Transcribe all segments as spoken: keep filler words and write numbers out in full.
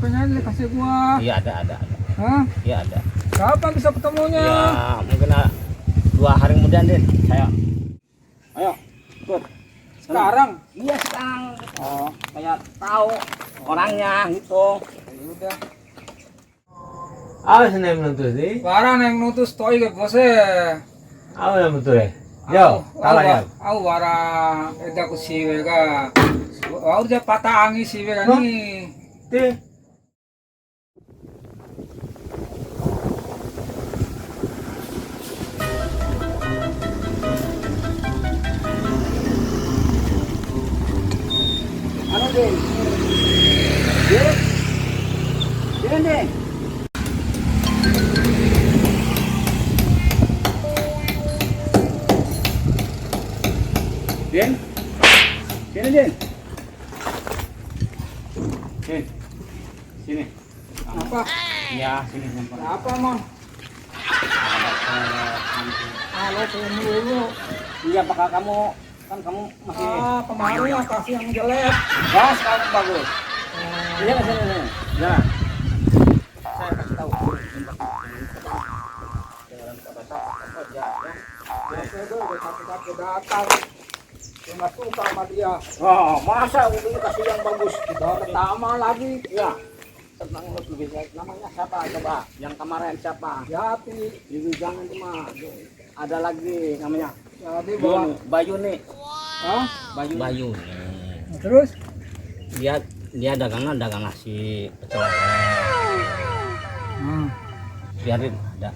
Pengen dikasih gua. Iya, ada, ada, ada. Hah? Iya, ada. Kapan bisa ketemunya? Ya, mungkin, ah, dua hari kemudian deh, saya. Ayo, ikut. Sekarang? Iya, sekarang. Oh. Saya tahu orangnya gitu. Ya udah. Awas nih menutus nih. Barang yang nutus to'i ke bos e. Awas yang betul ya. Yo, au, kalah au, ya. Au wara eda ku siwe ka. Au ja patah angi siwe ka. Hah? Ni. Ti. Anu, Din. Din. Din, Din. Din. Sini, Din. Din. Sini. Apa? Ya, sini, sini. Apa, Mon? Ada, eh, halo, sini dulu. Iya, bakal kamu, kan kamu masih. Ah, kemarin ya, kasih yang jelek. Ya, sekarang bagus. Oh. Iya, sini, sini. Ya. Saya kasih tahu. Dengan kata-kata, ya, ya. Oke, tuh, udah capek-capek datang. Nggak suka sama dia. Oh, masa udah kasih yang bagus? Kita pertama lagi. Ya. Tenang, lu lebih baik. Namanya siapa coba? Yang kemarin siapa? Yati. Itu jangan cuma. Ada lagi namanya. Jadi, Bayuni. Bayuni. Hah? Bayuni. Bayuni. Nah, terus? Dia, dia dagangan, dagang nasi pecel lele. Hmm. Biarin ada.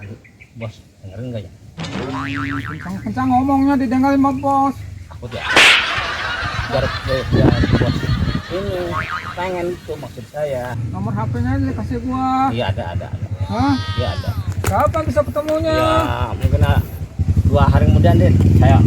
Aduh, bos, dengerin nggak ya? Kencang-kencang ngomongnya, didengarin sama bos. Aku tuh ya. Biar, biar, biar bos ini pengen tuh maksud saya. Nomor H P-nya aja dikasih gua. Iya, ada, ada, ada. Hah? Iya, ada. Kapan bisa ketemunya? Ya, mungkin, ah, dua hari kemudian deh, saya,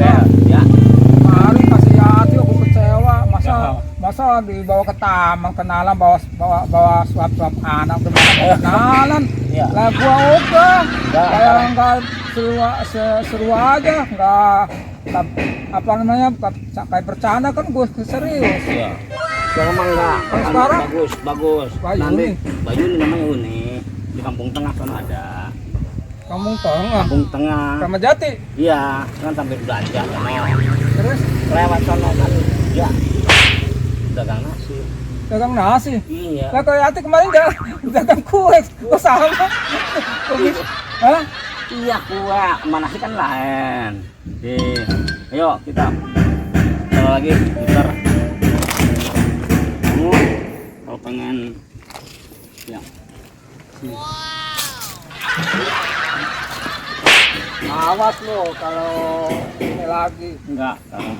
saya, ya. Kemarin kasih hati aku kecewa, masa, ya, masa dibawa ke taman kenalan, bawa, bawa, bawa suap-suap anak, udah kenalan. Iya. Lah, gua ogah. Enggak, kayak enggak. Enggak seru, se-, seru aja, enggak. Tap-, apa namanya, tap-, kayak bercanda kan, gue serius. Iya. Yang emang enggak. Kalau sekarang? Bagus, bagus. Bayuni. Nanti Bayuni namanya, Uni. Di Kampung Tengah sana ada. Kampung Tengah? Kampung Tengah. Kramat Jati? Iya, kan sampai belanja sana. Terus? Lewat sana kan, ya. Dagang nasi. Dagang nasi? Iya. Lah, kayak Ati kemarin nggak dagang kue. Oh, sama. Kok bisa? Hah? Iya, kue. Mana sih kan lain. Oke, ayo kita. Sekali lagi, putar. Dulu, kalau pengen, ya. Awas lo kalau ini lagi. Enggak, kalau.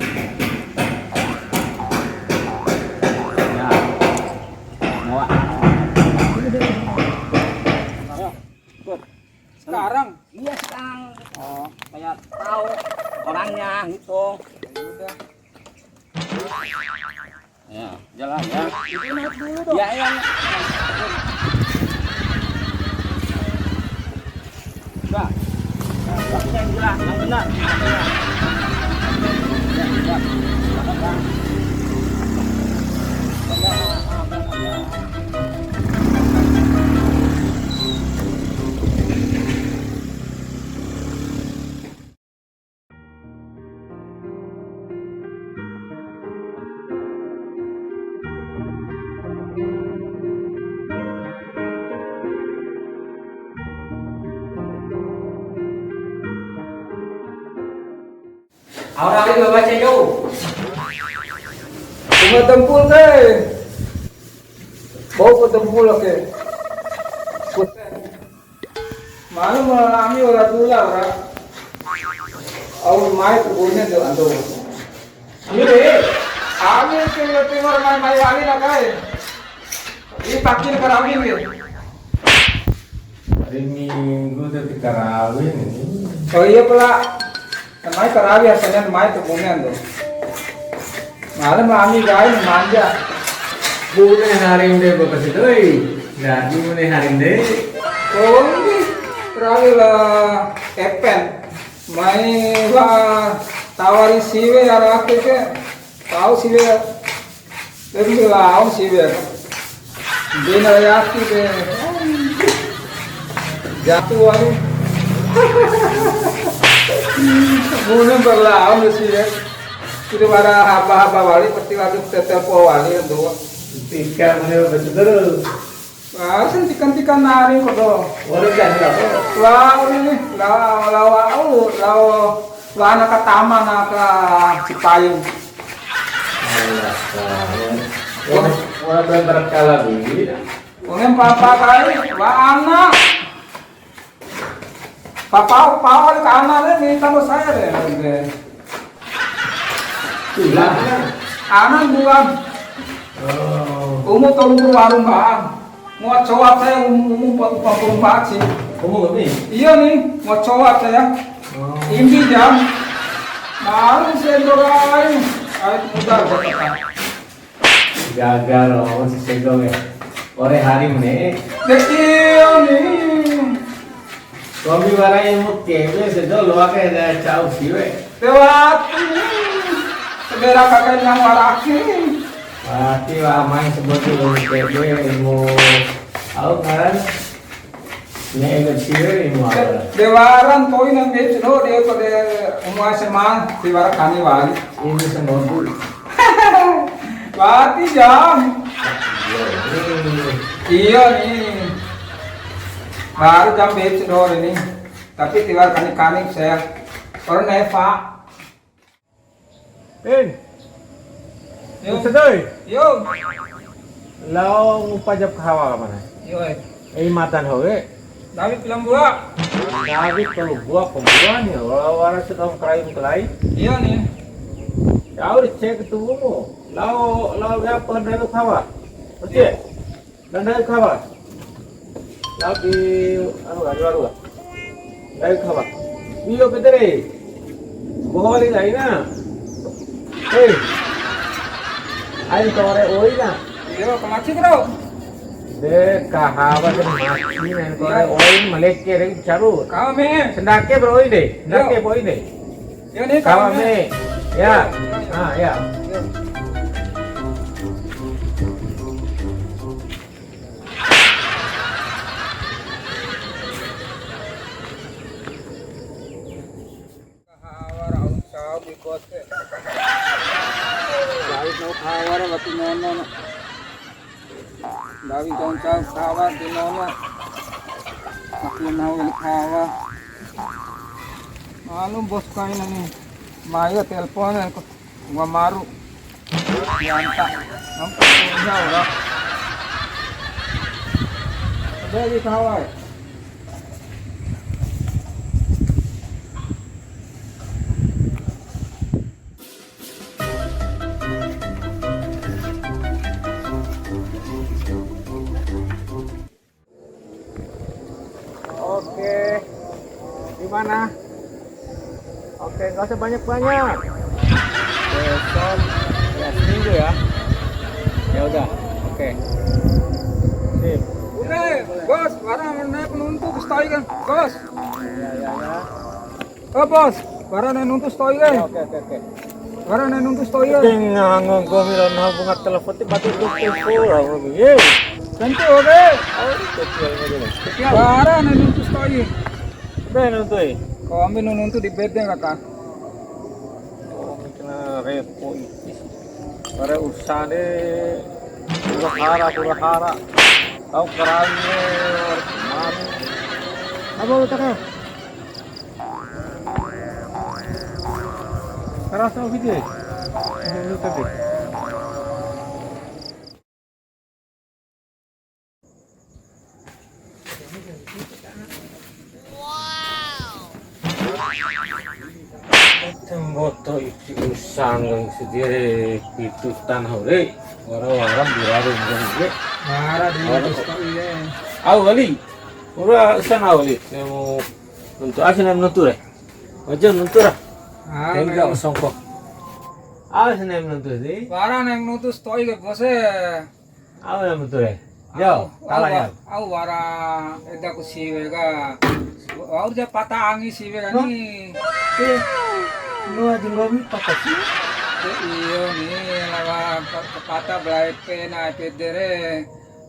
Ya. Bawa. Ayo, ikut. Sekarang? Iya, sekarang. Oh. Kayak tahu orangnya gitu. Ya udah. Ya, jalan ya. Itu naik dulu dong. Ya, ya, ya. Udah. Yang benar, yang benar. Ya, ya. Au ra ali bawa cedok. Cuma tempul ke. Bau ke tempul ke. Manu malami ora dula ora. Au mai kubune do ando. Ami re, ami ke tengor mai mai wali na kai. Ini pakin karawi ni. Hari Minggu tapi karawi ni. Oh iya pala. Mai karawi asalnya mai kubune ando. Malam ami gai manja. Bune hari ini bapak sedoi. Jadi bune hari ini. Oh, ini rawi la epen. Mai wa tawari siwe ara ake ke. Tau siwe. Terus lao siwe. Bina yati de. Jatuh wali. Mune berlawan siwe. Itu para haba-haba wali, pasti waktu tetel po wali yang dua. Tiga menit betul. Wah, sing tikan-tikan nari kodo. Wah, ini, lao, lao, lao, lao, lao anak ke taman, anak ke Cipayung. Alah, wah, wah, berkala dulu. Mungkin papa kai, wah, anak. Papa, papa, ke anak ni, minta lo saya deh, deh. Iya. Anak bulan. Oh. Umur tolu puluh warung, Bang. Muat cowok saya um-, umur empat puluh empat sih. Umur ini? Iya nih, muat cowok saya. Oh. Ini jam. Baru saya doain. Ayo muda, kata. Gaga ro, si Sego ke. Ore hari mene. De iya ni. Kombi wara ilmu kebe, Sego loa ke da cau siwe. Tewati. Sebera kakak nang waraki. Wati wa mai sebut ilmu kebe, ilmu au ngaran. Ne'e ke siwe ni, muara. De waran to'i nang be cero de ko de umua seman, de wara kani wali. Ini sengobu. Wati jam. Iya, ini. Iya, ni. Baru jam be cero ini. Tapi tiwara kani-kani saya. Orang Neva. Pin. Yo. Sedoi. Yo. Lao ngupa jap kahawa mana? Yo, eh. Eh, matan ho, eh. David Pelambua. David Pelambua, pembuan ya. Wala-wala sedang kerayu kelai. Iya nih. Ya, udah cek tubuhmu. Lao, lao ya, apa dari kahawa? Oke. Iya. Ndai kahawa. Tapi, anu, anu, anu. Ndai kahawa. Iyo, Petere. Boholi laina. Hei. Ain tore oi na. Iyo, kamaci, bro. De, kahawa de maci, ain tore oi, maleke de caru. Kame. Sendake, bro, oi de. Sendake, bro, oi de. Ya, ni kawan, kawan ni. Ya. Ah, ya. Ya. Hawar, au, cau, di kote. Lain, no, hawar, batu nono, no. Ndawi ncau kahawa di nono. Aku nahu weli kahawa. Malu bos kaina ni. Mai telepon ko. Gua maru. Yanta. Nampak punya orang. Ada di kahawa. Oke. Gimana? Oke, nggak usah banyak-banyak. Besok, ya, seminggu ya. Ya udah, oke. Sip. Oke, bos, sekarang naik penuntu ke Stai kan, bos. Ya, ya, ya. Oh, bos, wara ne'e nuntu sato'i ke. Oke, oke, oke. Wara ne'e nuntu sato'i ke. Ede ngango nggomi lao nahu wunga telepon ti batu tutu pura nggomi. Ye. Tentu, oke. Oh, kecil aja deh. Kecil. Wara ne'e nuntu sato'i. Be nuntu, eh? Kau ambil nuntu di bed deh, kakak. Oh, kena repo itis. Wara urusan deh. Huru hara, huru hara. Tahu karawi, eh, mari. Apa utak, eh? Karasa video. Ini tadi. Mboto ipi usang sedere pitu tanah ore. Wara-wara buraru ore. Wara di. Wara. Terus kok iya. Au wali. Ura usan au wali. Nemu nuntu asin nemu nuntu re. Ojo nuntu ra. Ah, enggak songko. Awas nem nuntu sih. Wara nem nuntu sato'i ke bose. Au nem nuntu re. Yo, au, kala au, ya. Au wara eda ku siwe ka. Au ja pata angi siwe ka ni. Eh, lu aja nggomi pata siwe. Iyo ni, lawa ke-, kepata bela epe na epe de re.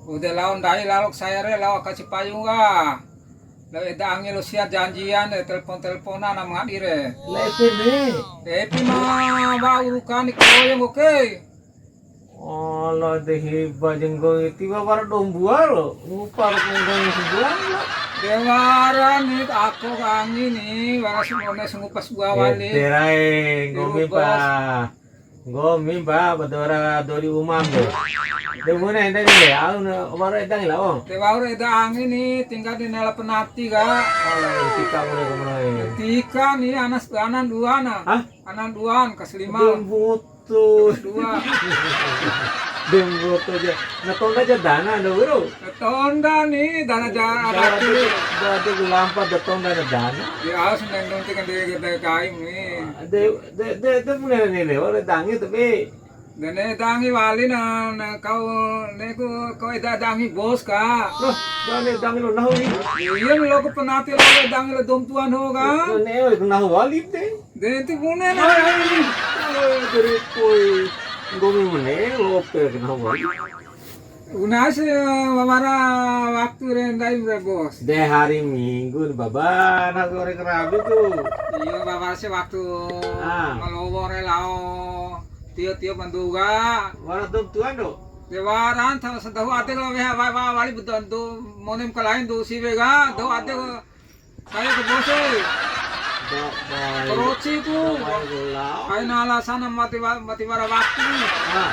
Ude lao ndai lalok saya re, lao aka Cipayung ka. Lao eda angi lo sia janjian re, telepon-teleponan na mangadi re. La epe re. Epe ma wa'u rukani koyong oke. Ala de heba jenggo tiba wara dombua lo. Ngupa ro kongkong sebuah lo. De wara ni ako angi ni, wara sumone sungu pas gua wali. Ede rae, nggomi pa. Nggomi pa, ba dora dori umam de. De mune enda ni de, au na wara eda ni la, oh. De wara eda angi ni, tinggal di nela penati ka. Ala, tika mune kemana ini? Tika ni, anas, anan dua na. Hah? Anan duan, kas lima. Dem butuh. Dua. Dem butuh aja. Na tonda aja dana, ada bro. Na tonda ni, dana ja-, ada. Dana tu, dana tu lampa da tonda na dana. Ya, aus nang nunti kan dia, dia kaim ni. De, de, de, de, mune ni, de, ore dangi tapi. Dene dangi wali na, na kau, neku, kau eda dangi bos ka. Loh, dane dangi lo nahu ni. Iya, ni lo ku penati lo dangi lo dom tuan ho ka. Dane, oi, nahu wali de. De, enti bune na. Ai, ai, ai, dari poi. Nggomi mene, lope kena wali. Una si, eh, wawara waktu re ndai re, Bos. De hari Minggu ni, Baba, na sore kerabi tu. Iyo, Baba, si waktu Ah. malowo re lao tio-tio manduga. Wara dom tuan do? De waran, tha-, sadahu ade lo weha wa-, wa-, wali bedo antu monem kalain tu siwe ga, do ade Ayo ke bose. Dak bae. Koroci ku. Dak bae gula. Aina alasana mati wa-, mati wara waktu. Ah.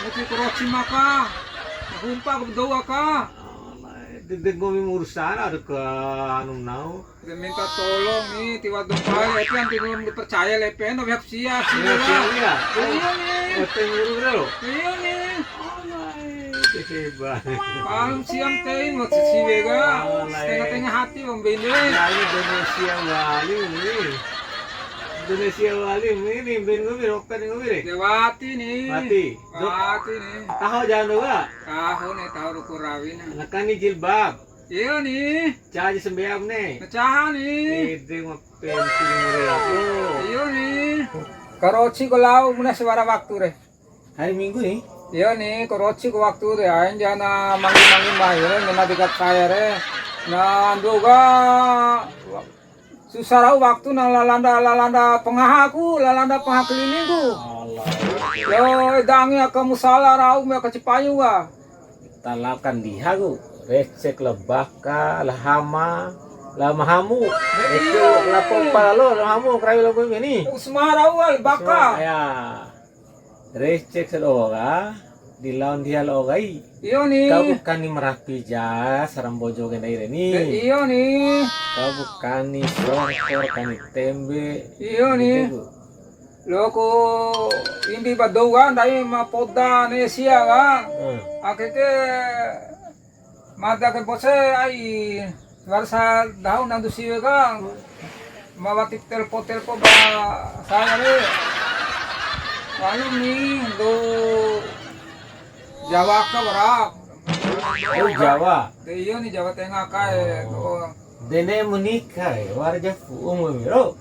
Muti koroci maka. Humpa ke doa ka. Alah, de, de nggomi urusan ada ke anu nau. De minta tolong ni, tiwa dopai, tapi yang belum dipercaya lepen, tapi hak sia, sia. Iya, sia, iya. Iya ni. Lepen nguru bro. Iya ni. Alai, hebat. Malam siang tein waktu siwe ka. Alai. Setengah-tengah hati, Bang Bende. Ya, ini Indonesia wali ini. Indonesia wali ini, Ben ngopi, Rokan ngopi deh. Dewati ni. Mati. Mati ni. Tahu jangan lupa. Tahu ni, tahu ruku rawi ni. Nekan ni jilbab. Iyo ni. Caha ja sambea ne. Caha ni. Ede ma penting mure labo. Iyo ni. Karoci ko lao muna sewara waktu re. Hari Minggu ni? Iyo ni, karoci ko waktu re. Ain jana mangi-mangi mai re, ngena dekat saya re. Na nduga susah rau waktu na lalanda, lalanda pangaha ku, lalanda pangaha kelilingku. Alah. Yo, edangi aka musala rau me aka Cipayu ka. Talakan diha ku, recek la baka, la hama, la mahamu. Recek la pompa lo, la mahamu, karawi la bumi ni. Usma rau al baka. Usma, ya. Recek sado ka, di laon dia lo kai. Iyo ni. Kau bukan ni Merapi ja, Sarambojo ke ndai re ni. Eh, iyo ni. Kau bukan ni Songkor, kani tembe. Iyo ni. Gitu, Bu. Loko imbi ba dou ka, ndai ma poda ne sia ka. Hmm. Ake ke mada ke bose ai, warsa dahu nandu siwe ka. Ma wati telpo-telpo ba saya re. Lalu ni do Jawa ka wara. Oh, Jawa. De iyo ni Jawa Tengah kae. Oh. Dene menikah ya, warja fu'u mu biro.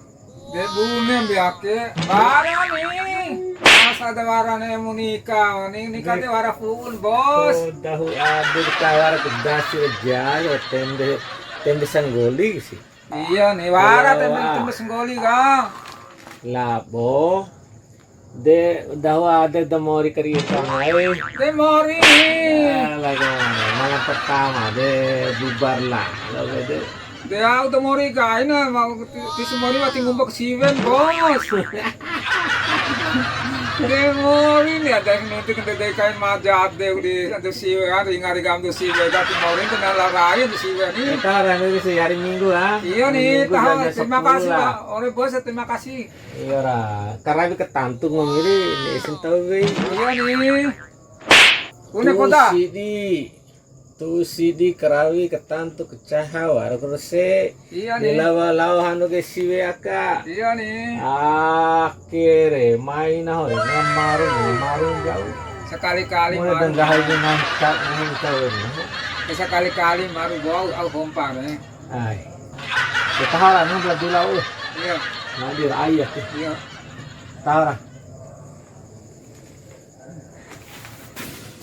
De bune mbe ake, bara ni. Masa ada wara ne mu nikah, ni nikah de wara fu'un, Bos. Oh, dahu ade kawara ke dasi aja, tembe, tembe sanggoli sih. Iya ni, wara tembe, tembe sanggoli ka. Labo. De, dahu ade da mori kari ka mai. De mori. Ya, lagi malam pertama de bubar lah. Labo de. De au da mori kaina, mau ti-, tisu mori wati ngumbak siwen, Bos. De mori ni ada yang nunti kende de kain maja ade udi, ada siwe, ada ingat di gamtu siwe, tapi mori kena larai ada siwe ni. Kita hari Minggu sih, hari Minggu, ah. Iya ni, tahu. Terima kasih, Pak. Ore Bos, terima kasih. Iya ra, karawi katantu ngomiri, ni sentau wei. Iya ni. Une kota. Sidi. Tu sidi karawi katantu kacaha wara kurse. Iya ni. Di lawa lao hanu ke siwe aka. Iya ni. Akhire mai na hore ngamaru, ngamaru jauh. Sekali-kali maru. Mulai dengah aja ngancak, ngancak. Ya, sekali-kali maru bau au hompa re. Ai. Ya, tahara nu belah dula, uh. Iya. Nadir ayah tuh. Iya. Tahara.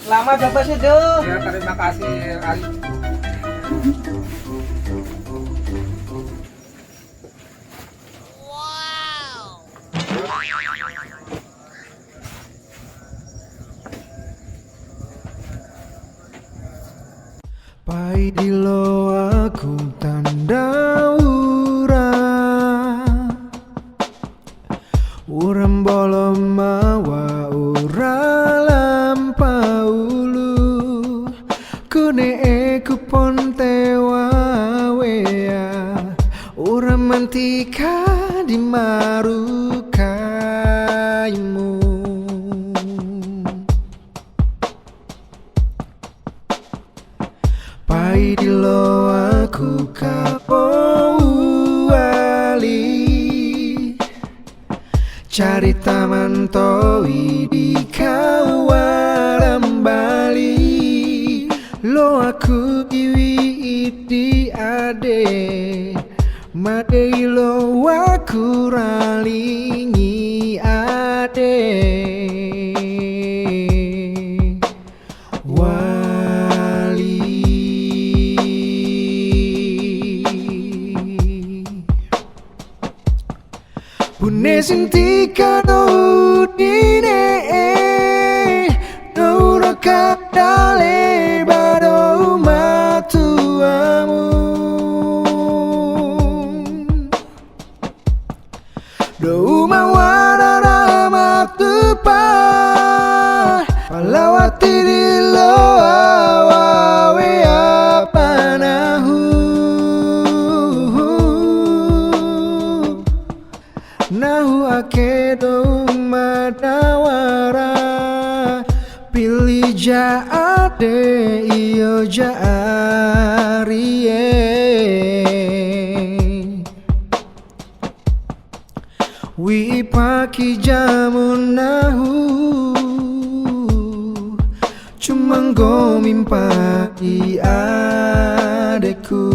Selamat, Bapak Sudo. Ya, terima kasih, Ali. Pai di loaku tanda ura, ura mbolo mawa ura lampa ulu, ku ne'e ku ponte wawea, ura mantika di maru kaimu. Pai di loaku kabo wali, carita ma nto'i di kau wara mbali. Loaku wi'i di ade, ma dei loaku ralingi ade wali. Bune si ntika dou di ne'e, dou raka dale ba dou ma tuamu. Dou ma wara ra ma tupa, pala wati di loa wawe apa nahu. Nahu ake dou ma da wara, pili ja ade iyo ja arie. Wi'i paki jamu nahu, cuma nggomi mpa'i adeku.